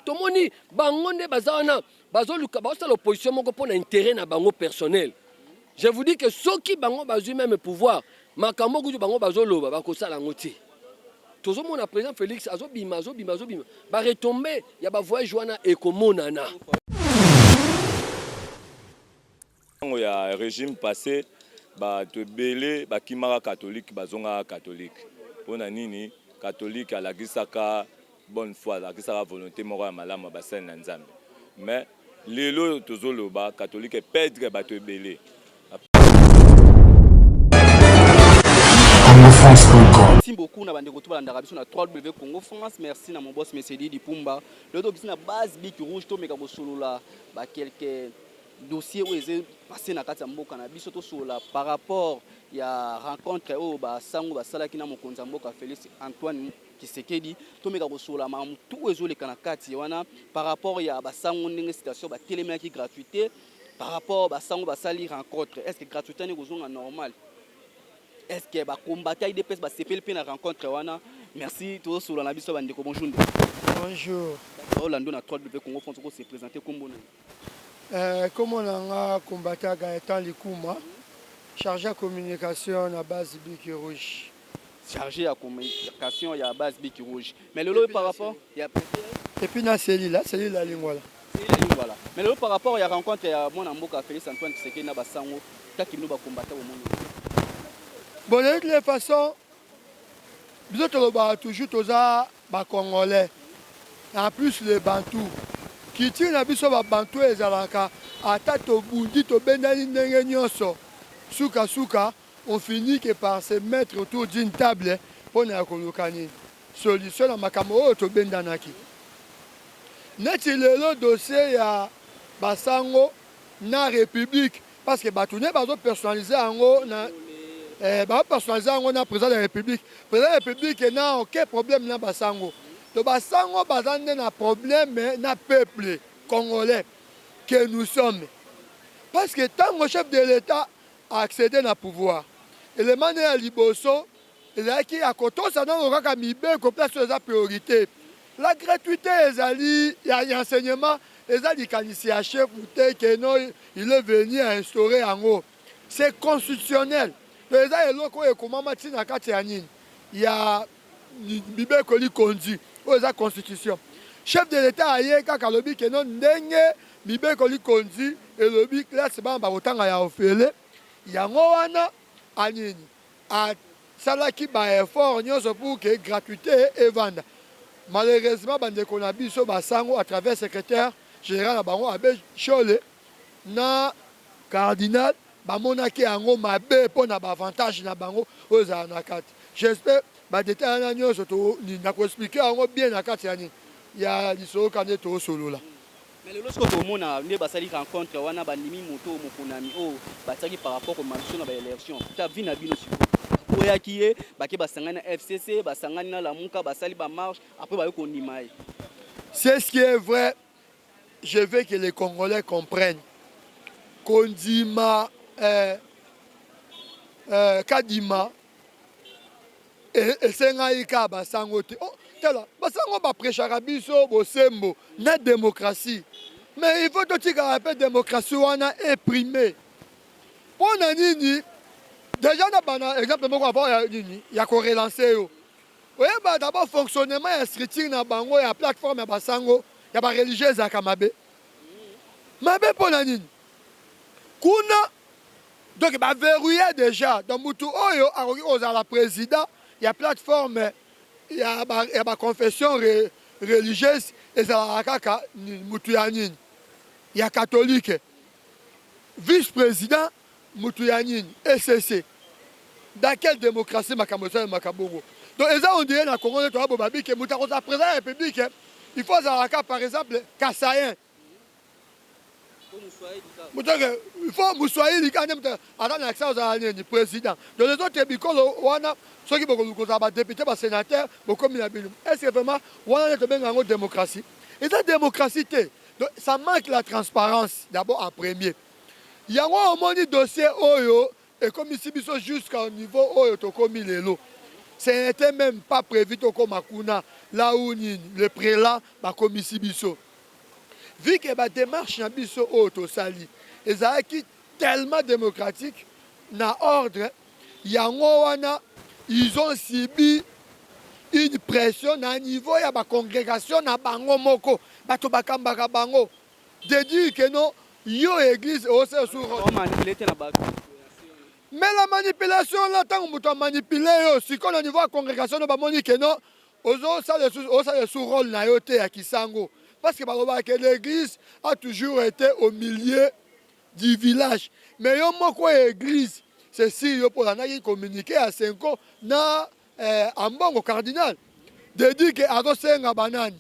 Tomoni bango nde baza wana, bazoluka bazosala opposition moko mpo na intérêt na bango personnel. Je vous dis que soki bango bazwi même pouvoir, makambo kutu bango bazoloba bakosala yango te. Tozomona président Félix azobima, azobima, azobima, baretombées ya bavoyage wana ekomonana. Ntango ya régime passé, bato ebele bakimaka catholique, bazongaka catholique. Mpona nini? Catholique alakisaka bonne foi, alakisaka volonté moko ya malamu ya basali na Nzambe. Mais lelo tozoloba, catholique eperdre bato ebele. congofrance.com. Merci beaucoup na bandeko to balandaka biso na 3W Congo France. Merci na mon boss Mesedi Dipumba. Lelo tokisi na base Bic Rouge, tomeka kosolola ba quelques dossiers oyo eza passé na kati ya mboka na biso. Tosolola par rapport ya rencontre oyo basango basalaki na mokonzi ya mboka Félix Antoine Tshisekedi. Tomeka kosolola makambo tu oyo ezoleka na kati wana par rapport ya basango, ndenge situation batelemelaki gratuité, par rapport basango basali rencontre. Est ce que gratuité wana ekozonga normal? Est ce que bacombattants UDPS basepeli mpe na rencontre wana? Merci. Tozosolola na biso bandeko. Bonjour ndeko. Bonjour. Olando na 3W Congo France, oko se présenter, kombo na? Kombo na nga combattant Gaëtan Likuma, chargé ya communication na base Bic Rouge. Chargé ya communication ya base Bic Rouge. Mais lelo par rapport ya Et puis na cellule Lingwala. Voilà. Mais lelo par rapport ya rencontre ya mwana mboka Félix Antoine Tshisekedi na basango, kaki bino bacombattants bomoni? Bon, de toutes les façons, biso tolobaka toujours, toza bacongolais, en plus les Bantu. Culture na biso babantu ezalaka, ata tobundi, tobendani ndenge nyonso, sukasuka on finit que par se mettre autour d'une table mpona ya koluka nini? Solution na makambo oyo tobendanaki. Neti lelo dossier ya basango na république, parce que bato nde bazopersonnaliser yango na bazopersonnaliser yango na président de la République. Président de la République na aucun problème na basango. To basango baza nde na problème na peuple congolais que nous sommes, parce que ntango chef de l'État accédé na pouvoir, élément nde ya liboso ezalaki ya kotosa nano kaka mibeko. Place oyo eza priorité, la gratuité ezali ya enseignement. Eza likanisi ya chef te que non, il est venu à instaurer yango. C'est constitutionnel. To eza eloko oyo ekomama ntina kati ya nini, ya mibeko likondi oyo eza constitution. Chef de l'État aye kaka, alobi que non, ndenge mibeko likondi elobi, classe bana bakotanga ya ofele. Yango wana anini, asalaki baeffort nyonso pour que gratuité evanda. Malheureusement, bandeko na biso basango, à travers secrétaire général na bango abbé Chole na cardinal, bamonaki yango mabe mpo na baavantage na bango oyo ezala na kati. J'espère badétail wana nyonso na koexpliquer yango bien na kati ya nini, ya lisolo ka nde toosolola. Mais lelo sikoyo tomona nde basali rencontre wana, bandimi moto oyo moponami oyo batiaki par rapport komema biso na baélection. Ta vi na bino sikoyo oyaki ye, bake basangani na FCC, basangani na Lamuka, basali bamarche, après baye kondima ye. C'est ce qui est vrai. Je veux que les Congolais comprennent. Kondima Kadima esengai kaka basango te. Oh, tala, basango baprêchaka biso bosembo na démocratie, mais il faut totikaka mpe démocratie wana imprime. Mpo na nini? Déjà na bana exemple moko avant ya nini, ya korelancer yo. Oyeba d'abord fonctionnement ya structure na bango ya plateforme ya basango ya bareligieux ezalaka mabe mabe. Mpo na nini? Kuna donc baverrouille déjà. Donc mutu oyo akoki kozala président ya plateforme ya baconfession religieuse ezalaka kaka mutu ya nini, ya catholique, vice président mutu ya nini, ECC. Dans quelle démocratie makambo esalemaka bongo? Donc eza on dirait na Congo nde toya bobabi ke moto akozala président ya République, il faut azalaka par exemple kasaïen, moto il faut moswahili kaka nde moto aza na accès ozala nini, président. Donc les autres bikolo wana, soki bokoluka kozala badéputé, basénateur, bokomi na bino. Est ce que vraiment wana nde tobenga yango démocratie? Eza démocratie te. Donc ça manque la transparence d'abord en premier. Yango omoni dossier oyo ekomisi biso jusqu'au niveau oyo tokomi lelo, ce n'était même pas prévu tokóma kuna. Là où nini le prélat bakomisi biso, vu que badémarche na biso oyo tosali ezalaki tellement démocratique, na ordre yango wana, ils ont subi une pression na niveau ya bacongrégation na bango moko, bato bakambaka bango, de dire que non, yo église osala sur Manipule te na bato. Mais la manipulation là, ntango moto amanipule yo sikoyo na niveau ya congrégation, no bamoni ke non, ozosala ozosala su rôle na yo te ya kisango, parce que balobaka ke l'église a toujours été au milieu du village, mais yo moko ya église, c'est si yo mpo olandaki communiqué ya Cenco na Ambongo cardinal, de dire ke azosenga banani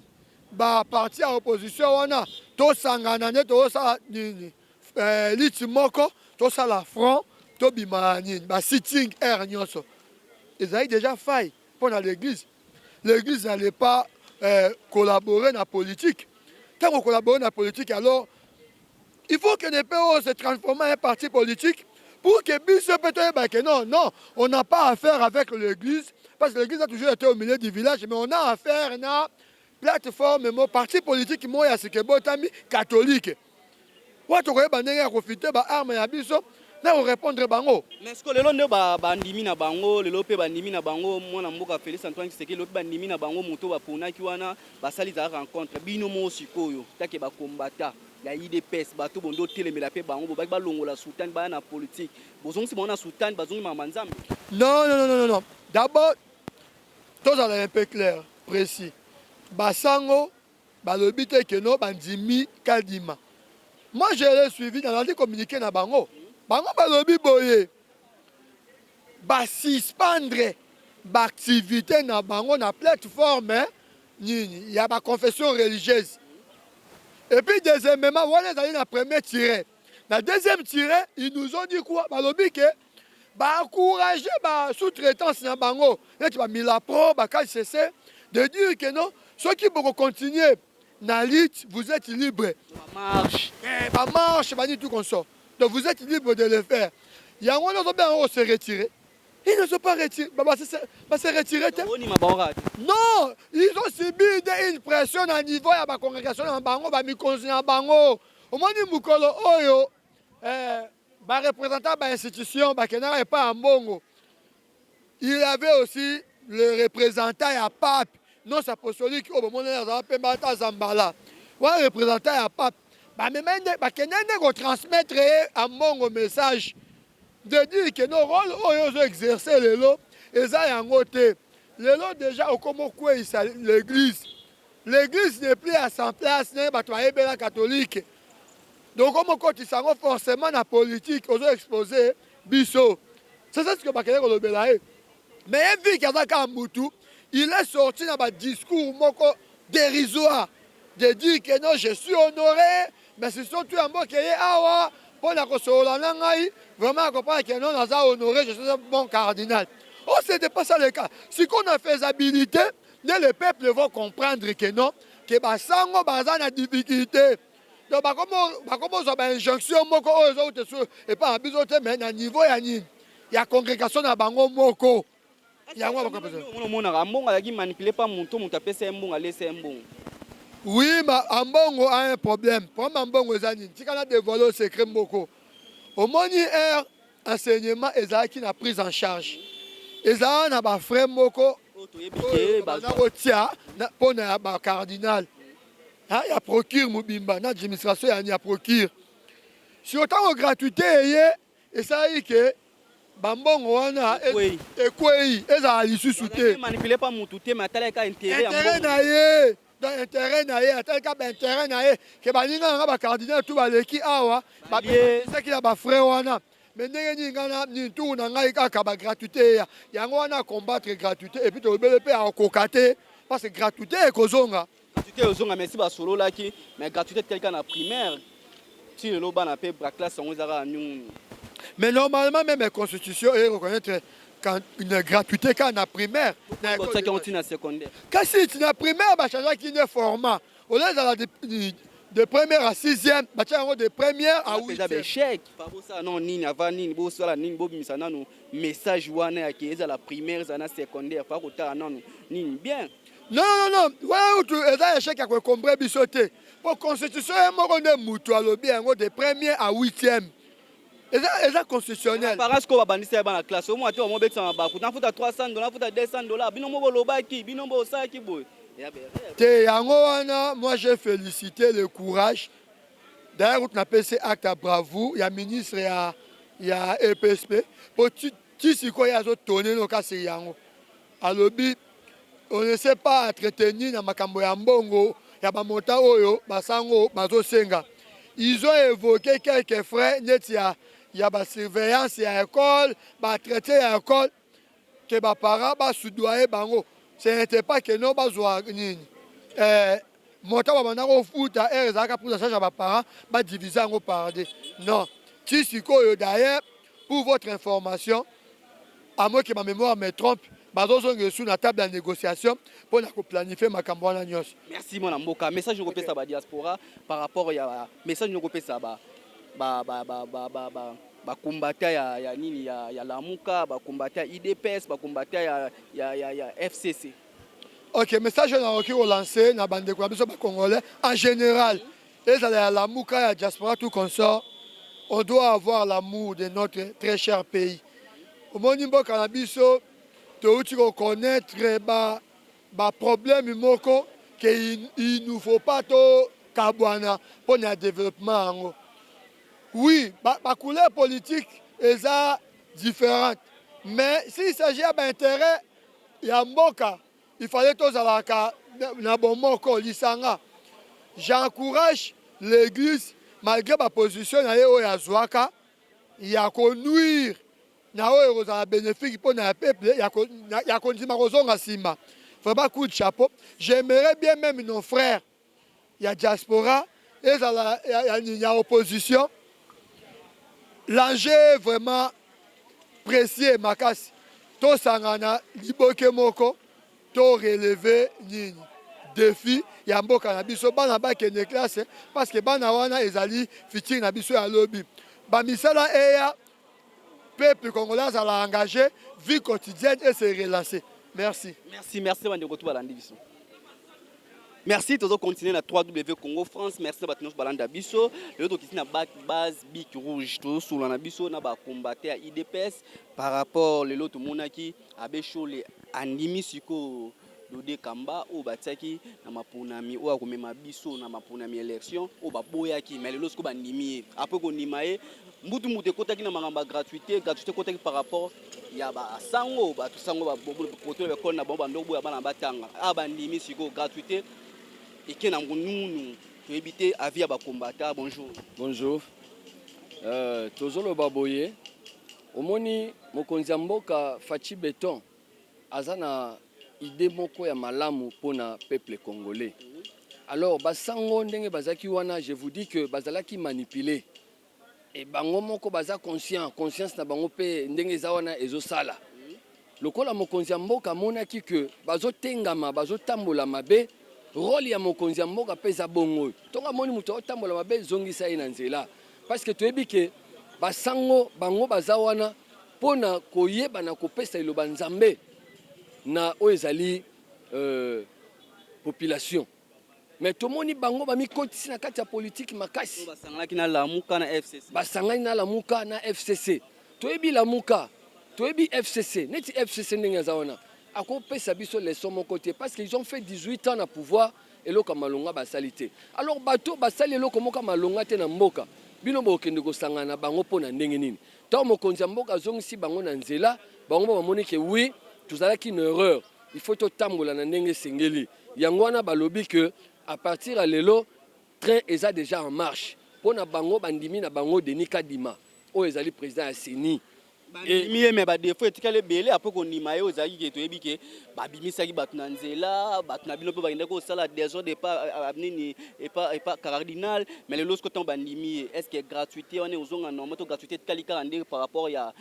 baparti ya opposition wana tosangana nde tozosala nini, liti moko, tosala front, tobima nini, basitting aire nyonso ezali déjà faille mpo na l'église. L'église n'allait pas collaborer na politique. Ntango collaborer na politique, alors il faut que NPO se transforme en un parti politique pour que biso mpe toyeba que non, non, on n'a pas affaire avec l'église, parce que l'église a toujours été au milieu du village, mais on a affaire na plateforme mo parti politique moko ya sika ebotami catholique wa tokoyeba ndenge ya kofite baarme ya biso na korépondre bango. Mais ce lelo nde bandimi na bango, lelo mpe bandimi na bango mwana mboka Félix Antoine Tshisekedi, lelo mpe bandimi na bango moto baponaki wana, basali ezala rencontre. Bino moko sikoyo take bakombata ya UDPS, bato bondo otelemela mpe bango, bobaki balongola soutane, baya na politique, bozongisi bango na soutane, bazongi mama Nzambe. Non, non, non, non, non. D'abord tozala un peu clair, précis. Basango balobi te ke no bandimi Kadima. Moi, je l'ai suivi, nalandi communiqué na bango. Bango balobi boye: basuspendre baactivité na bango na plateforme nini ya baconfession religieuse. Et puis deuxièmement, wana ezali na premier tiret. Na deuxième tiret, ils nous ont dit quoi? Balobi ke baencourage basous-traitance na bango neti bamilapro, bakcc, de dire que non, soki bokocontinue na lutte, vous êtes libre. Marche. Eh, bamarche bani tout consort, donc vous êtes libre de le faire. Yango wana ozobenga yango se retirer. Ils ne sont pas retirés, base retirer te. Ondima bango kaka te. Non, ils ont subi une pression na niveau ya bacongrégation na bango, bamikonzi na bango. Omoni mokolo oyo bareprésentant bainstitution bakendaka epai ya Mbongo, il avait aussi le représentant ya pape, nonce apostolique oyo bomoni azala pembe, ata Zambala wana, représentant ya pape. Bamema nde bakende nde kotransmettre ye Ambongo message de dire que no, rôle oyo ozo exercer lelo eza yango te. Lelo déjà okoma okweyisa l'église. L'église n'est plus à sa place ndenge bato bayebela catholique. Donc okoma okotisa yango forcément na politique, ozo expose biso. C'est ça ce que bakende kolobela ye. Mais ye viki aza kaka mutu, il est sorti na badiscours moko dérisoire de dire que non, je suis honoré, mais c'est surtout ya mboka ye awa mpo na kosolola na ngai, vraiment acomprendre que non, naza honoré, je suis un bon cardinal. Oh, c'était pas ça le cas. Sikoyo na faisabilité nde le peuple va comprendre que non, ke basango baza na difficulté. Donc bakomozwa bainjonction moko oyo ezouta so epai na biso te, mais na niveau ya nini, ya congrégation na bango moko yango. Omona, omonaka mbongo azalaki manipulé pa moto, moto apesa ye mbongo, alesa ye mbongo. Oui, ma Ambongo a un problème. Problème Ambongo eza nini? Tika na dévoiler secret moko. Omoni aire enseignement ezalaki na prise en charge, ezalaka na bafrais moko oyo toyebi ke baza kotia mpona ya bacardinal, ya procure mobimba na administration ya procure. Sur ntango gratuité eye, esalaki ke bambongo wana ekwei, ezala lisusu te. Manipulé pa motu te, mais atalaki ka intérêt ya intérêt na ye. Donc intérêt na ye, atalaki baintérêt na ye ke baninga nanga bacardinal tu baleki awa, babisaki na bafrais wana, mais ndenge nini ngai na nini tour na ngai kaka bagratuité eya? Yango wana combattre gratuité. Et puis tolobele mpe akokoka te, parce que gratuité ekozonga. Gratuité ezonga, mais si basololaki, mais gratuité etelika na primaire ti lelo, bana mpe baclasse yango eza kaka nini. Mais normalement, même constitution e reconnaître une gratuité kaka na primaire. Botiaki yango ntina secondaire. Kasi na primaire bachangeaki nde format. Oyo ezala de première à sixième, batia yango de première à eza huitième. Baéchec pa bosala nano nini avant nini, bosala nini, bobimisa nano message wana yake ezala primaire, ezala na secondaire, fa kotala nano nini bien. Non, non, non, wana kutu eza échec ya koekombre biso te, po constitution ye moko nde mutu alobi yango de premier à huitième, eza constitutionnel. Parents sikoyo babandisa ye bana classe, omona te bamobetisa mabaku: nafuta 300 $, nafuta 200 $. Bino mo bolobaki, bino bosalaki boye. Te, yango wana, moi j'ai félicité le courage. D'ailleurs kutu napesi acte ya bravoure ya ministre ya EPSP, po ti sikoyo azotone no kasi yango alobi on ne sait pas entretenir na makambo ya mbongo ya bamontant oyo basango bazosenga. Ils ont évoqué quelques frais neti ya basurveillance ya école, baentretien ya école, ke baparent basoudoyer bango. Ce n'était pas que no bazwa nini, montant babanda kofuta ere ezalaka prise en charge ya baparent, badivise yango par deux. Non, ti sikoyo, d'ailleurs pour votre information, à moins que ma mémoire me trompe, bazozonga esu na table ya négociation mpona koplanifie makambo wana nyonso. Merci mwana mboka. Message okopesa badiaspora par rapport ya message okopesa bacombattants ya nini, ya Lamuka, bacombattants ya UDPS, bacombattants ya FCC? Ok, message oyo nakoki kolancer na bandeko na biso bacongolais en général, ezala ya Lamuka, ya diaspora, tout consort, on doit avoir l'amour de notre très cher pays. Omoni, mboka na biso touti koconnaître baproblème moko ke il nous faut pas tokabwana mpona ya développement yango. Oui, bacouleur politique eza différente, mais s'il s'agit ya baintérêt ya mboka, il fallait tozalaka na bomoko, lisanga. J'encourage l'église, malgré baposition na ye oyo azwaka ya konuire na oyo ekozala bénéfique mpo na ya peuple, ya kondima kozonga nsima, vraiment coup de chapeau. J'aimerais bien même nos frères ya diaspora, ezala ya opposition, l'enjeu est vraiment précieux makasi, tosangana liboke moko, torelever nini, défi ya mboka na biso, bana bakende classe, parce que bana wana ezali futur na biso ya lobi. Bamisala eya, peuple congolais azala engagé, vie quotidienne et se relancer. Merci. Merci, merci bandeko tu balandi biso. Merci, tozocontinue na 3W Congo France. Merci na bato nyonso balanda biso. Lelo tokiti na base Bic Rouge, tozosolola na biso na bacombattants ya UDPS par rapport lelo tomonaki abbé Nshole andimi sikoyo Dode Kamba oyo batiaki na maponami, oyo akomema biso na maponami élection oyo baboyaki, mais lelo sikoyo bandimi ye. Après kondima ye, mbutu mutu ekotaki na makambo ya gratuité. Gratuité ekotaki par rapport ya basango, bato sango bapoto baekole na bango bando boya bana batanga. Awa bandimi sikoyo gratuité eke na nunu, toyebi te avis ya bacombattants. Bonjour. Bonjour. Tozoloba boye, omoni, mokonzi ya mboka Fatshi Béton aza na idée moko ya malamu mpona peuple congolais. Alors basango ndenge bazalaki wana, je vous dis que bazalaki manipulé e bango moko baza conscient, conscience na bango mpe ndenge eza wana ezosala lokola mokonzi ya mboka amonaki ke bazotengama, bazotambola mabe. Rôle ya mokonzi ya mboka mpe eza bongo oyo ntongo amoni moto azotambola mabe, ezongisa ye na nzela, parce que toyebi ke basango bango baza wana mpona koyeba na kopesa liloba Nzambe na oyo ezali population. Mais tomoni bango bamikotisi na kati ya politike makasi. Basanganaki na Lamuka na FCC. Basangani na Lamuka na FCC. Toyebi Lamuka, toyebi FCC. Neti FCC ndenge aza wana, akopesa biso leçon moko te, parce qu'ils ont fait 18 ans na pouvoir, eloko ya malonga basali te. Alors bato basali eloko moko ya malonga te na mboka, bino bokende kosangana na bango mpo na ndenge nini? Ntango mokonzi ya mboka azongisi bango na nzela, bango mpo bamoni ke oui, tozalaki na erreur, il faut totambola na ndenge esengeli. Yango wana balobi ke à partir ya lelo, train eza déjà en marche mpo na bango. Bandimi na bango Denis Kadima oyo ezali président ya CENI. Bandimi ye, mais badéfauts etikali ebele. Après kondima ye, oyo ezalaki ke toyebi ke babimisaki bato na nzela, bato na bino mpe bakendaki kosala désordre epa nini, epa cardinal. Mais lelo siko ntango bandimi ye, est ce que gratuité wana ozonga normal to gratuité etikali kaka ndenge par rapport ya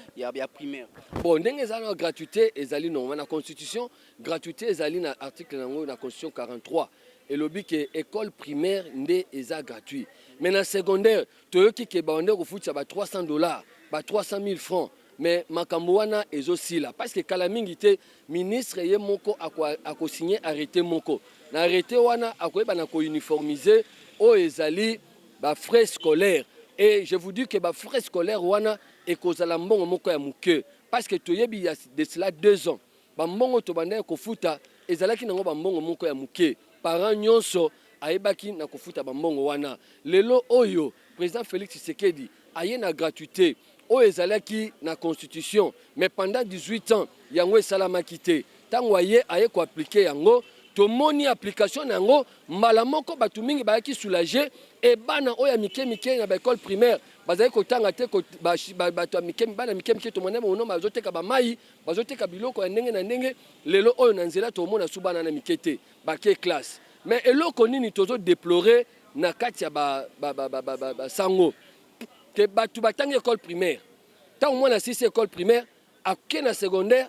primaire? Bon, ndenge ezali na gratuité, ezali normal na constitution. Gratuité ezali na article yango na constitution 43, elobi ke école primaire nde eza gratuit, mais na secondaire toyoki ke bande kofutisa ba 300 $, ba 300 000 francs. Mais makambo wana ezosila parce que kala mingi te, ministre ye moko akosigner arrêté moko. Na arrêté wana, akoyeba na kouniformiser oyo ezali bafrais scolaire. Et je vous dis que bafrais scolaire wana ekozala mbongo moko ya moke, parce que toyebi ya de cela 2 ans, bambongo tobandaki kofuta ezalaki nango bambongo moko ya moke. Parent nyonso ayebaki na kofuta bambongo wana. Lelo oyo, président Félix Tshisekedi aye na gratuité oyo ezalaki na constitution, mais pendant 18 ans yango esalamaki te. Ntango aye koappliquer yango, tomoni application na yango mbala moko, bato mingi bayaki soulagé. E bana oyo ya mike mike na baécole primaire bazali kotanga te, bato ya mike, bana mike mike, tomona bango bazoteka bamai, bazoteka biloko ya ndenge na ndenge. Lelo oyo na nzela tomona su bana na mike te, bake classe. Mais eloko nini tozodéplorer na kati ya basango ke bato batangi école primaire, ntango mwana asisi école primaire, ake na secondaire,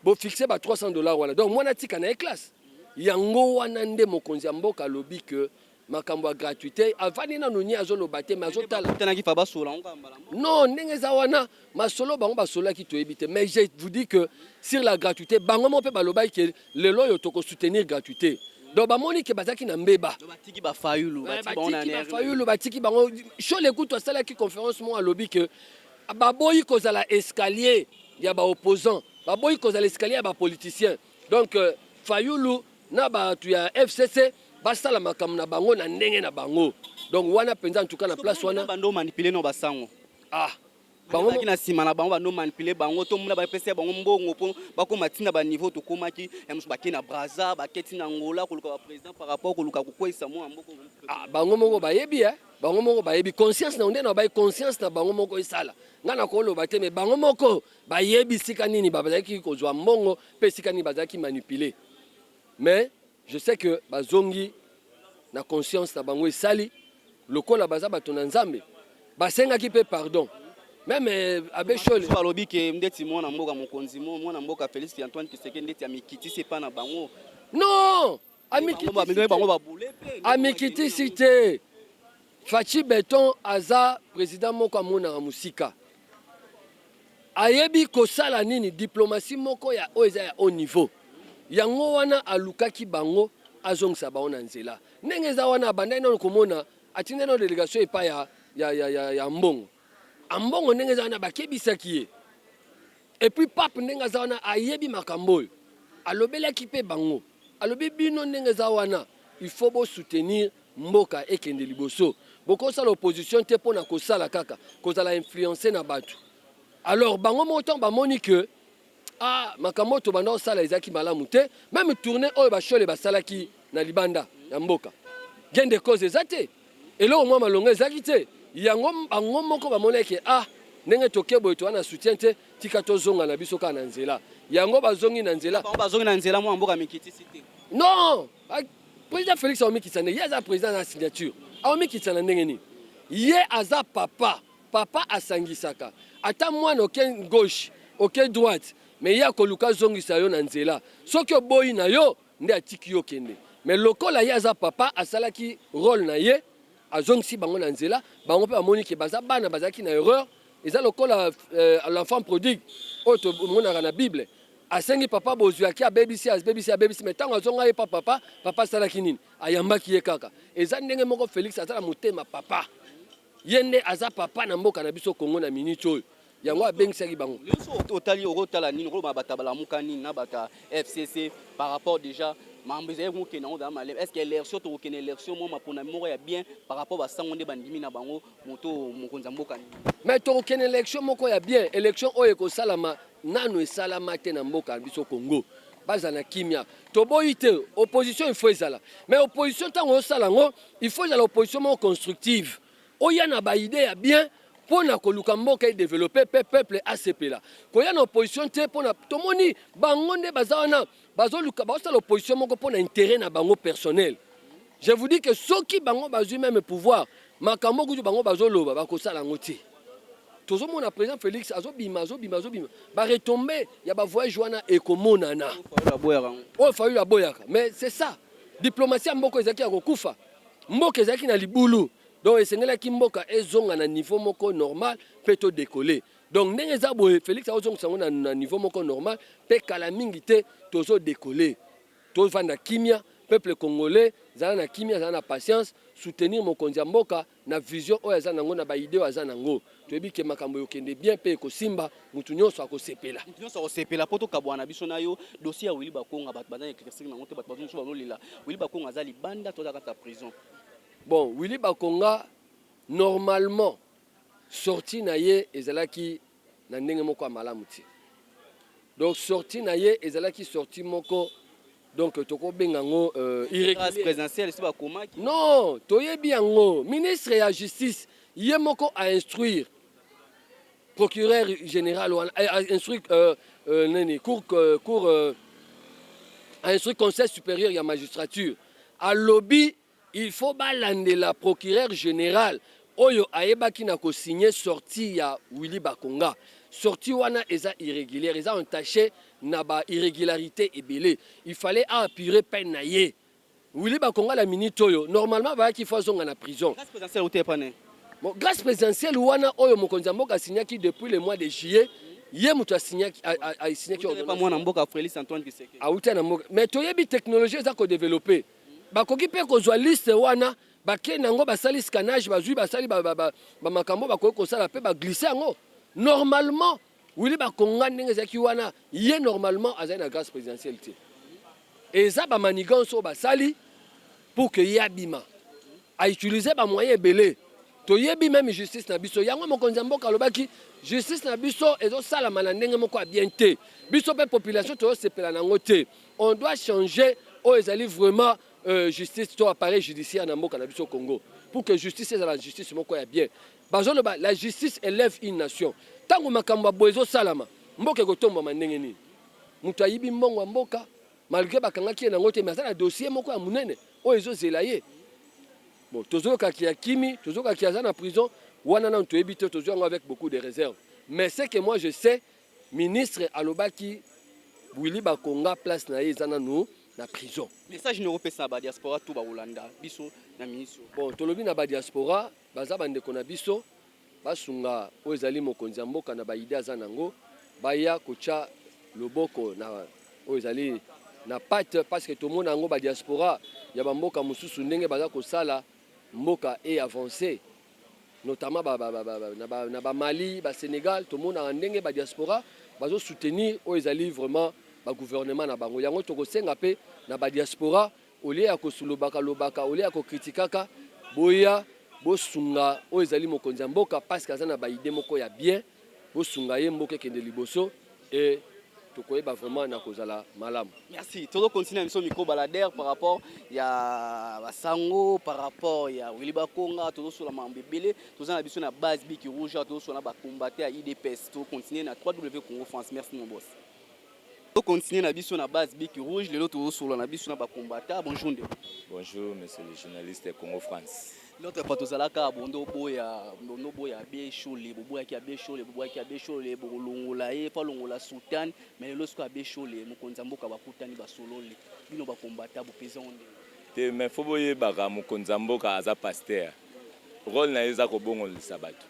bofixe ba 300 $ wana, donc mwana atika na ye classe. Yango wana nde mokonzi ya mboka alobi ke makambo ya gratuité, avandi nanu nye, azoloba te, mais azotala. Tanaki fa basola ngo kaka mbala moko. Non, ndenge eza wana, masolo bango basolaki, toyebi te. Mais je vous dis que sur la gratuité, bango moko mpe balobaki ke lelo oyo tokosoutenir gratuité. Donc bamoni ke bazalaki na mbeba. Donc batiki bafayulu, batiki bango na batiki nerf. Bafayulu, batiki bango. Shole kutu asalaki conférence moko, alobi ke baboyi kozala escalier ya baopposant, baboyi kozala escalier ya bapoliticien. Donc Fayulu na bato ya FCC basala makambo na bango na ndenge na bango. Donc wana mpenza, en tout cas na place wana. Bando manipuler no basango. Ah, bango bango na nsima na bango, bando manipuler bango. Tomona bapesa bango mbongo mpo bakóma ntina baniveau tokomaki ya mosusu. Bake na Braza, bake ntina Angola koluka baprésident par rapport koluka kokweyisa mwa mboka. Ah, bango moko bayebi, eh? Bango moko bayebi conscience na nde na bayi conscience na bango moko esala. Ngai na koloba te, mais bango moko bayebi esika nini bazalaki kozwa mbongo mpe esika nini bazalaki manipuler. Mais je sais que bazongi na conscience na bango, esali lokola baza bato na Nzambe, basengaki mpe pardon. Même abbé Shole. Balobi ke ndeti mwana mboka mokonzi, mwana mboka Félix Antoine Tshisekedi, ndeti amikitisi epa na bango. Non. Bango babule mpe. Amikitisi te. Fatshi Béton aza président moko amonaka mosika, ayebi kosala nini, diplomatie moko ya oyo eza ya haut niveau. Yango wana alukaki bango, azongisa bango na nzela. Ndenge eza wana, abandaki nano komona, atindi nano délégation epai ya mbongo, ambongo. Ndenge eza wana, bakebisaki ye. Et puis pape, ndenge aza wana, ayebi makambo oyo, alobelaki mpe bango. Alobi: bino, ndenge eza wana, il faut bosoutenir mboka ekende liboso. Bokosala opposition te mpo na kosala kaka kozala influence na bato. Alors bango moko, ntango bamoni ke ah, makambo oyo tobanda kosala ezalaki malamu te, même tournée oyo bashole basalaki na libanda ya mboka, gain de cause eza te, eloko mwa malongo ezalaki te. Yango bango moko bamonaki: ah, ndenge toke boye, toza na soutien te, tika tozonga na biso kaka na nzela. Yango bazongi na nzela. Bango bazongi na nzela, mwana mboka mikitisi te. Non, président Félix aomikitisa ndenge ye aza président na signature, aomikitisa na ndenge nini? Ye aza papa. Papa asangisaka. Ata mwana oke gauche, oke droite, mais ye akoluka azongisa yo na nzela. Soki oboyi na yo, nde atiki yo kende. Mais lokola ye aza papa, asalaki rôle na ye, azongisi bango na nzela. Bango mpe bamoni ke baza bana, bazalaki na erreur. Eza lokola l'enfant prodigue oyo tomonaka na Bible, asengi papa bozwi, aki abebisi, abebisi, abebisi, mais ntango azonga ye pa papa, papa asalaki nini? Ayambaki ye kaka. Eza ndenge moko, Félix aza na motema papa, ye nde aza papa na mboka na biso Kongo na minute oyo. Yango abengisaki bango. Nyonso otali, okotala nini, okoloba bato balamuka nini na bato ya FCC par rapport déjà makambo ezali kokende yango eza maleme? Est ce que élection, tokokende élection mwa mapona moko ya bien par rapport basango nde bandimi na bango moto mokonzi ya mboka nini? Mais tokokende élection moko ya bien, élection oyo ekosalama nano esalama te na mboka na biso Congo. Bazala na kimia. Toboyi te opposition, il faut ezala, mais opposition, ntango osala yango, il faut ezala opposition moko constructive, oya na baidée ya bien mpo na koluka mboka edévelopper mpe peuple asepela. Koya na opposition te mpo na tomoni bango nde baza wana, bazoluka, bazosala opposition moko mpo na intérêt na bango personnel. Je vous dis que soki bango bazwi même pouvoir, makambo kutu bango bazoloba, bakosala yango te. Tozomona président Félix azobima, azobima, azobima, baretombées ya bavoyage wana ekomonana. Oyo Fayulu aboyaka, mais c'est ça, diplomatie ya mboka ezalaki ya kokufa, mboka ezalaki na libulu. Donc esengelaki mboka ezonga na niveau moko normal mpe todécoller. Donc ndenge eza boye, Félix akozongisa yango na niveau moko normal mpe kala mingi te tozodécoller. Tovanda kimia, peuple congolais, zala na kimia, zala na patience, soutenir mokonzi ya mboka na vision oyo aza nango, na baidées oyo aza nango. Toyebi ke makambo ekokende bien mpe ekosimba, mutu nyonso akosepela. Mutu nyonso akosepela. Mpo tokabwana na biso na yo, dossier ya Willy Bakonga, bato baza na éclaircir nango te. Bato bazo bazolela Willy Bakonga aza libanda to aza kati ya prison? Bon, Willy Bakonga, normalement sortie na ye ezalaki na ndenge moko ya malamu te. Donc sortie na ye ezalaki sortie moko, donc tokobenga yango grâce présidentielle esi bakomaki. Non, toyebi yango, ministre ya Justice ye moko ainstruire procureur général wana, ainstruire nani, cour, ainstruire Conseil supérieur ya magistrature. Alobi il faut balandela procureur général oyo ayebaki na kosigner sortie ya Willy Bakonga. Sortie wana eza irrégulière, eza entaché na bairrégularité ebele. Il fallait apurer peine na ye. Willy Bakonga, la minute oyo, normalement bayaki faut azonga na prison. Grâce présidentielle ute pane? Bon, grâce présidentielle wana oyo mokonzi ya mboka asignaki depuis le mois de juillet, ye moto asignaki asignaki. Pa mwana mboka Félix Antoine Tshisekedi. Awuti na mboka, mais toyebi technologie eza kodévelopper. Bakoki mpe kozwa liste wana, bakei yango, basali scannage, bazwi, basali bamakambo bakoki kosala mpe baglisser yango. Normalement Willy Bakonga, ndenge ezalaki wana, ye normalement azali na grâce présidentielle te. Eza bamanigance oyo basali pour que ye abima, autiliser bamoyen ebele. Toyebi même justice na biso yango, mokonzi ya mboka alobaki justice na biso ezosalama na ndenge moko ya bien te. Biso mpe population tozosepela nango te. On doit changer oyo ezali vraiment justice to appareil judiciaire na mboka na biso Congo, pour que justice ezala justice moko ya bien. Bazoloba la justice élève une nation. Ntango makambo ya boye ezosalama, mboka ekotombwama ndenge nini? Moto ayibi mbongo ya mboka, malgré bakangaki ye nango te, mais aza na dossier moko ya monene oyo ezozela ye. Bon, tozokaki ya kimi, tozokaki aza na prison wana, nanu toyebi te, tozwi yango avec beaucoup de réserve. Mais ce que moi je sais, ministre alobaki Willy Bakonga, place na ye eza nanu na prison. Message nini okopesa na badiaspora to bakolanda biso na ministre? Bon, tolobi na badiaspora, baza bandeko na biso, basunga oyo ezali mokonzi ya mboka na baidées aza nango, baya kotya loboko na oyo ezali na pate, parce que tomona yango, badiaspora ya bamboka mosusu ndenge baza kosala mboka e avance, notamment na Bamali, Basénégal. Tomonaka ndenge badiaspora bazosoutenir oyo ezali vraiment bagouvernement na bango. Yango tokosenga mpe na badiaspora, au lieu ya kosolobaka lobaka, au lieu ya kocritiquaka, boya bosunga oyo ezali mokonzi ya mboka, parce que aza na baidées moko ya bien. Bosunga ye, mboka ekende liboso e tokoyeba vraiment na kozala malamu. Merci. Tozocontinuer na biso micro baladeur par rapport ya basango, par rapport ya Willy Bakonga. Tozosola makambo ebele. Toza na biso na base Bic Rouge, tozosola na bacombattants ya UDPS. Tozocontinuer na 3W Congo France. Merci mon boss. Tocontinuer na biso na base Bic Rouge. Lelo tozosola na biso na bacombattants. Bonjour ndeko. Bonjour, monsieur le journaliste Congo France. L'autre fois tozalaka bondo boya, bondo boya abbé Shole, boboyaki abbé Shole, boboyaki abbé Shole, bokolongola ye, faut alongola soutane. Mais lelo sikoyo abbé Shole, mokonzi ya mboka, bakutani, basololi. Bino bacombattants bopesa ngo ndenge? Te, mais faut boyebaka, mokonzi ya mboka aza pasteur, rôle na ye eza kobongolisa bato.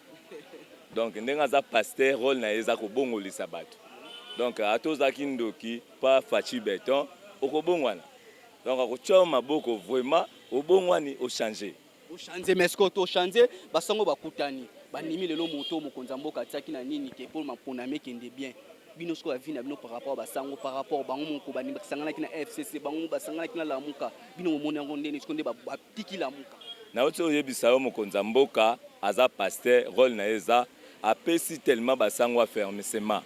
Donc ndenge aza pasteur, rôle na ye eza kobongolisa bato. Donc ata ozalaki ndoki, pa Fatshi Béton okobongwana. Donc akotia maboko, vraiment obongwani, ochanger. Ochanger. Mais sikoyo tochanger, basango bakutani, bandimi lelo moto mokonzi ya mboka atiaki na nini ke mpo maponami ekende bien. Bino sikoyo avis na bino par rapport basango, par rapport bango moko basanganaki na FCC, bango moko basanganaki na Lamuka, bino momoni yango ndeni sikoyo nde batiki Lamuka? Nauti oyebisa yo, mokonzi ya mboka aza pasteur, rôle na ye eza apesi tellement basango affermissement,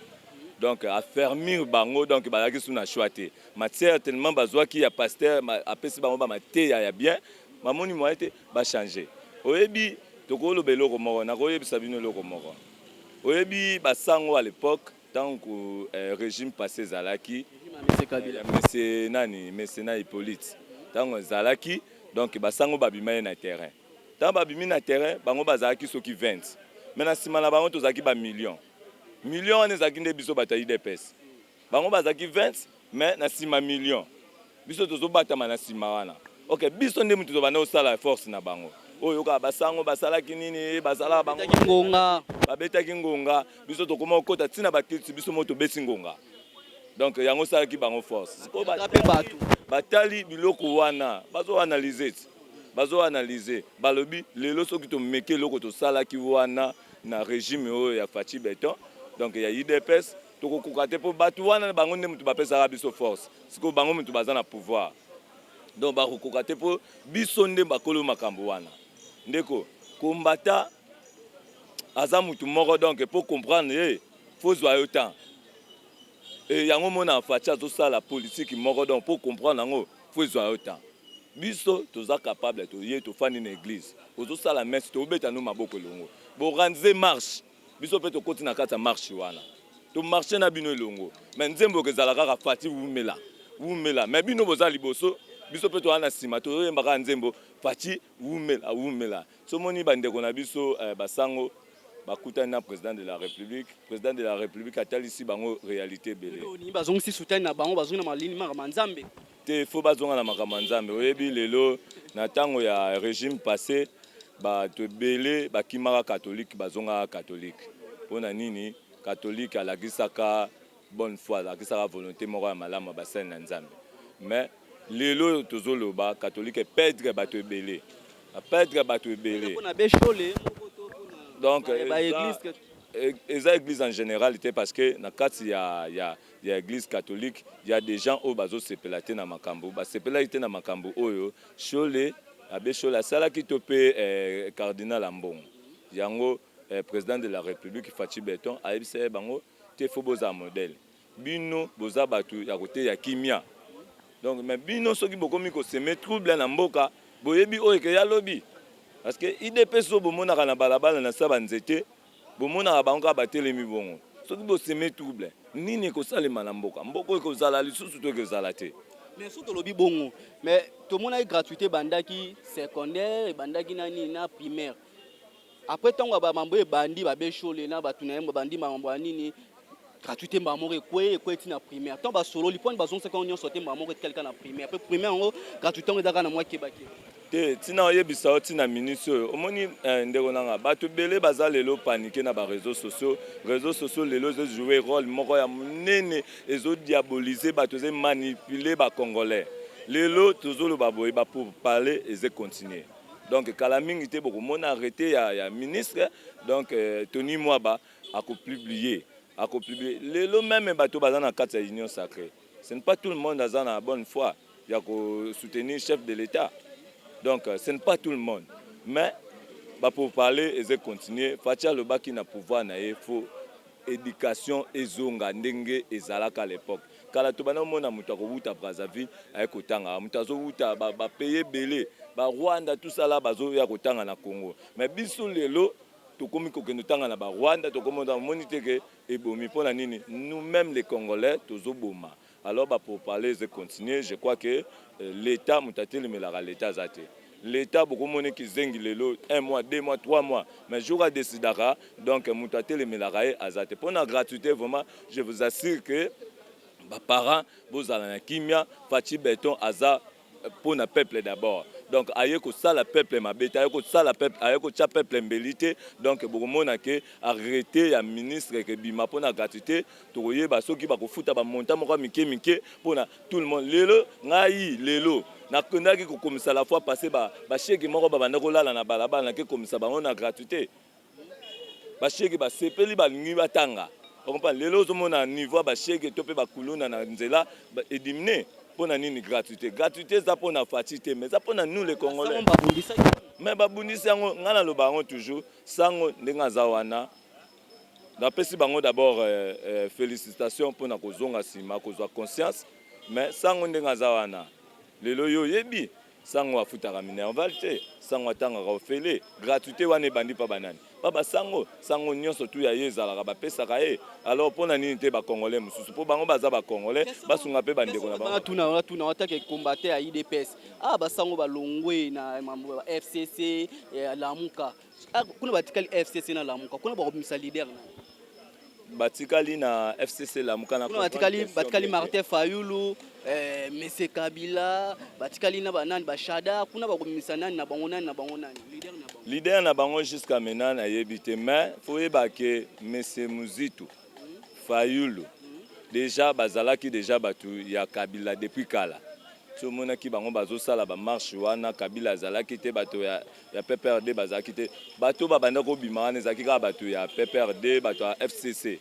donc affermir bango. Donc bazalaki su na choix te. Matière tellement bazwaki ya pasteur, apesi bango bamateya ya bien, bamoni moyen te bachanger. Oyebi, tokoloba eloko moko, nakoyebisa bino eloko moko. Oyebi basango à l'époque, ntango régime passé ezalaki, monsieur nani, monsieur na Hippolyte, ntango ezalaki, donc basango babima ye na terrain. Ntango babimi na terrain, bango bazalaki soki 20, mais na nsima na bango tozalaki bamillion. Million wana ezalaki nde biso bato ya UDPS. Bango bazalaki 20, mais na nsima million, biso tozobatama na nsima wana. Ok, biso nde moto tobanda kosala force na bango. Oyo kaka basango basalaki nini, basalaka bango Babetaki ngonga. Babetaki ngonga, biso tokoma kokota ntina bakilti, biso moko tobeti ngonga. Donc yango osalaki bango force. Sikoyo mpe bato batali biloko wana, bazoanalyse ti bazoanalyse, balobi lelo soki tomeki eloko tosalaki wana na régime oyo ya Fatshi Béton, donc ya UDPS, tokokoka te, mpo bato wana bango nde moto bapesaka biso force. Sikoyo bango moto baza na pouvoir, donc bakokoka te, mpo biso nde bakolo makambo wana. Ndeko kombata aza mutu moko, donc mpo comprendre ye faut zwa yo temps. E yango mona Fatshi azosala politique moko, donc mpo comprendre yango faut ezwa yo temps. Biso toza capable, toye tofandi na église, ozosala messe, tobeta no maboko elongo, boorganiser marche, biso mpe tokoti na kati ya marche wana, tomarche na bino elongo. Mais nzembo ezala kaka "Fatshi wumela, wumela". Mais bino boza liboso, biso mpe toza na nsima, tozoyemba kaka nzembo "Fatshi wumela, wumela". Somoni bandeko na biso basango bakutani na président de la République. Président de la République atalisi bango réalité ebele. Bazongisi soutane na bango, bazongi na malini makambo ya Nzambe. Te, faut bazonga na makambo ya Nzambe. Oyebi, lelo na ntango ya régime passé, bato ebele bakimaka catholique, bazongaka catholique. Mpona nini? Catholique alakisaka bonne foi, alakisaka volonté moko ya malamu ya basali na Nzambe. Mais lelo tozoloba, catholique eperdre bato ebele, aperdre bato ebele. Mpona beshole. Donc baéglise. Eza église en général te, parce que na kati ya église catholique, ya des gens oyo bazosepela te na makambo, basepelaki te na makambo oyo Shole, abbé Shole asalaki to mpe cardinal Ambongo. Yango président de la République Fatshi Béton ayebisa ye bango te: faut bozala modèle, bino boza bato ya koteya kimia. Donc mais bino soki bokomi kosemer trouble na mboka, boyebi oyo ekeya lobi, parce que UDPS oyo bomonaka na balabala na sa banzete, bomonaka bango kaka batelemi bongo. Soki bosemer trouble, nini ekosalema na mboka? Mboka oyo ekozala lisusu to ekozala te? Mais soki tolobi bongo, mais tomonaki gratuité ebandaki secondaire, ebandaki na nini, na primaire. Après ntango bamambo ebandi, babeshole na bato na ye bandi mambo ya nini, gratuité, mbala moko ekwei ti na primaire. Ntango basololi mponi bazongisaki yango nyonso te, mbala moko etikali kaka na primaire. Mpe primaire yango, gratuité yango eza kaka na mwa kebakeba. Te, ntina oyebisa yo, ntina minisi oyo omoni, ndeko nanga, bato ebele baza lelo paniqué na baréseaux sociaux. Réseaux sociaux lelo ezojouer rôle moko ya monene, ezodiaboliser bato, ezomanipuler bacongolais. Lelo tozoloba boye, bapourparlers eza continue. Donc kala mingi te bokomona arrêté ya ministre, donc Tony Mwaba akopublier. Lelo même bato baza na kati ya Union sacrée, ce n'est pas tout le monde aza na bonne foi ya kosoutenir chef de l'État. Donc ce n'est pas tout le monde, mais bapourparlers eza continuer. Fatshi alobaki na pouvoir na ye, faut éducation ezonga ndenge ezalaka à l'époque. Kala tobanda omona moto akowuta Brazzaville aye kotanga, moto azowuta bapays ebele, Barwanda, tosala bazoya kotanga na Congo. Mais biso lelo tokomi kokende tanga na Barwanda, tokomi omoni te ke ebomi. Mpo na nini? Nous-mêmes les Congolais tozoboma. Alors bapourparlers eza continuer. Je crois que l'État, moto atelemelaka l'État aza te. L'État bokomona kizengi lelo un mois, 2 mois, 3 mois, mais jour adécidaka, donc moto atelemelaka ye aza te. Mpo na gratuité, vraiment, je vous assure que baparents bozala na kimia. Fatshi Béton aza mpo na peuple d'abord, donc aye kosala peuple mabe te, aye kosala peuple, aye kotia peuple mbeli te. Donc bokomona ke arrêté ya ministre ekebima mpo na gratuité. Tokoyeba soki bakofuta bamontant moko ya mike mike mpona tout le monde. Lelo ngai lelo nakendaki kokomisa la fois passé bashege moko babanda kolala na balabala, nake komisa bango na gratuité. Bashege basepeli, balingi batanga. Ocomprendre? Lelo ozomona niveau ya bashege to mpe bakuluna na nzela ediminuer. Mpo na nini? Gratuité, gratuité eza mpo na Fatshi te, mais eza mpo na nous les Congolais. Mais babundisi yango. Ngai naloba yango toujours, sango ndenge aza wana, napesi bango d'abord félicitation mpona kozonga nsima, kozwa conscience. Mais sango ndenge aza wana lelo, yo oyebi sango afutaka minerval te, sango atangaka ofele. Gratuité wana ebandi mpa banani? Mpa basango. Sango nyonso tu ya ye ezalaka, bapesaka ye. Alors mpo na nini te bacongolais mosusu, mpo bango baza bacongolais, basunga mpe bandeko na bango? Tuna watake combattant ya UDPS, ah, basango balongwe na mambo ya FCC, ya Lamuka. Kuna batikali FCC na Lamuka, kuna bakobimisa leader na. Batikali na FCC Lamuka na Kuna batikali, batikali Martin Fayulu, Monsieur Kabila, batikali na banani, bashada kuna, bakomimisa nani na bango, nani na bango, nani leader na bango? Leader na bango jusqu'à maintenant nayebi te, mais faut yeba ke Monsieur Muzitu, Fayulu, déjà bazalaki déjà bato ya Kabila depuis kala. So omonaki bango bazosala bamarche wana, Kabila azalaki te, bato ya PPRD bazalaki te. Bato babanda kobima wana ezalaki kaka bato ya PPRD, bato ya FCC.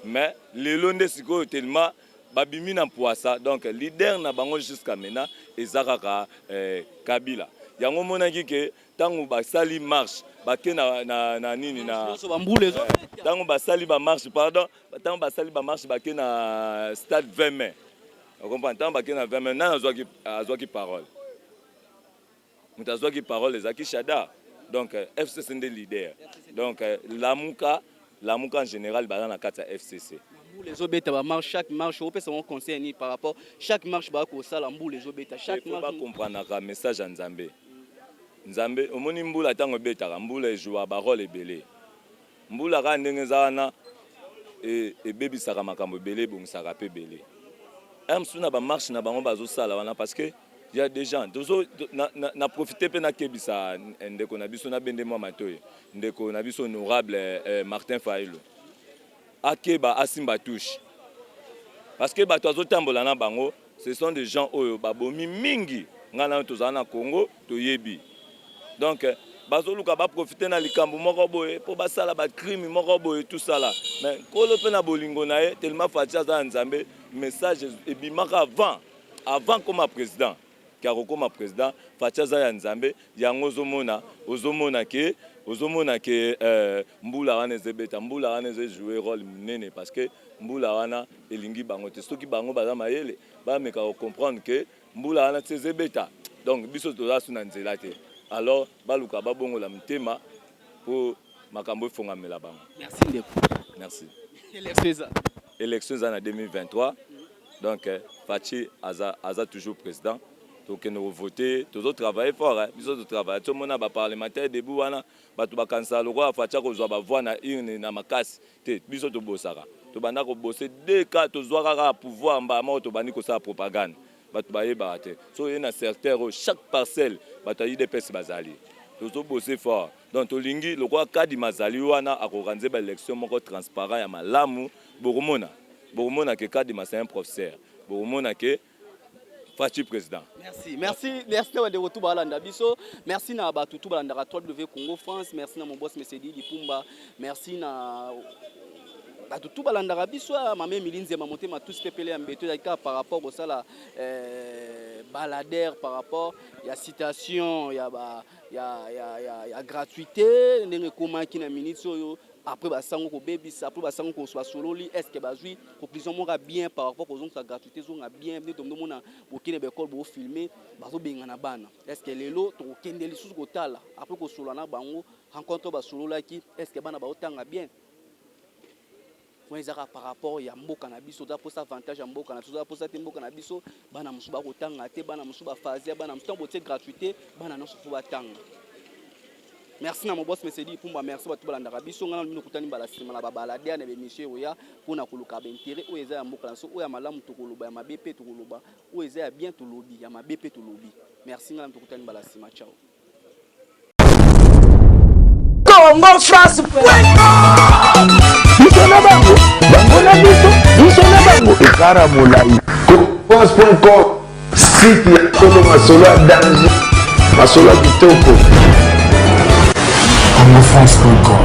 Mais lelo nde sikoyo tellement babimi na mpwasa. Donc leader na bango jusqu'à maintenant eza kaka Kabila. Yango omonaki ke ntango basali marche, bake na nini na Nyonso bambula ezobeta. Ntango basali bamarche, pardon, ntango basali bamarche, bake na stade 20 mai, ocomprendre? Ntango bake na 20 mai, nani azwaki parole? Moto azwaki parole ezalaki Shadary. Donc FCC nde leader. Donc Lamuka, Lamuka en général baza na kati ya FCC. Mbula ezobeta, bamarche, chaque marche, opesa bango conseil nini par rapport chaque marche bakosala, mbula ezobeta chaque Faut marche? Bakomprenaka message ya Nzambe. Nzambe, omoni mbula, ntango ebetaka, mbula ezwaka barole ebele. Mbula kaka ndenge eza wana, ebebisaka makambo ebele, ebongisaka mpe ebele. Ere mosusu na bamarche na bango bazosala wana, parce que y a des gens tozo na profite mpe nakebisa ndeko na biso, nabende mwa matoyi, ndeko na biso honorable Martin Fayulu, akeba, asimba touche, parce que bato azotambola na bango, ce sont des gens oyo babomi mingi. Ngai nano tozala na Congo, toyebi. Donc bazoluka baprofite na likambo moko boye mpo basala bacrime moko boye, tosala. Mais Nkolo mpe na bolingo na ye, tellement Fatshi aza na Nzambe, message ebimaka avant koma président, ke akokoma président. Fatshi aza ya Nzambe. Yango ozomona ke mbula wana ezobeta, mbula wana ezojoue rôle monene, parce que mbula wana elingi bango te. Soki bango baza mayele, bameka kocomprendre ke mbula wana ti ezobeta, donc biso toza su na nzela te. Alors baluka babongola motema mpo makambo efongamela bango. Merci, ndeko. Merci. Élection eza? Élection eza na 2023. Donc Fatshi aza toujours président. Tokende kovote, tozotravaille fort, hein. Biso totravaille, tomona baparlementaire debout wana, bato bakanisaka lokola Fatshi akozwa bavoi na urne na makasi te. Biso tobosaka, tobanda kobose de ka tozwa kaka pouvoir, mbala moko tobandi kosala propagande. Bato bayebaka te, so oye na secteur oyo, chaque parcelle bato ya UDPS bazali. Tozobose fort. Donc tolingi lokola Kadima azali wana, akoorganize baélection moko transparent ya malamu. Bokomona ke Kadima, c'est un professeur. Bokomona ke Fatshi président. Merci, merci, merci na bandeko tu balanda biso. Merci na bato tu balandaka 3W Congo France. Merci na mon boss Mesedi Dipumba. Merci na bato tu balandaka biso. Ya mama Emili Nzema, motema tous pepele ya mbeto. Ezalaki kaka par rapport kosala balader par rapport ya citation ya, ba, ya, ya, ya, ya gratuité, ndenge ekomaki na minute oyo après basango kobebisa, après basango basololi. Est ce que bazwi conclusion moko ya bien par rapport kozongisa gratuité, ezonga bien? Nde tomona bokende baekole, bofilme, bazobengana bana. Est ce que lelo tokokende lisusu kotala après kosolola na bango, rencontre basololaki, est ce que bana baotanga bien? Wana ezaka par rapport ya mboka na biso. Toza mposa avantage ya mboka na biso, toza mposa te mboka na biso bana mosusu bakotanga te, bana mosusu bafaze ya bana mosusu. Ntango botie gratuité, bana nyonso faut batanga. Merci na mobos Mesedi Pumba. Merci bato balandaka biso. Ngai na bino kutani mbala nsima na babalade na baémission oya mpona koluka baintérêt oyo eza ya mboka na biso. Oyo ya malamu tokoloba, ya mabe mpe tokoloba. Oyo eza ya bien tolobi, ya mabe mpe tolobi. Merci. Ngai na tokutani mbala nsima. Ciao. Congo France. Biso na bango, bango na biso, biso na bango, ekara molai. France.com, site ya solo, masolo ya danger, masolo ya kitoko. congofrance.com.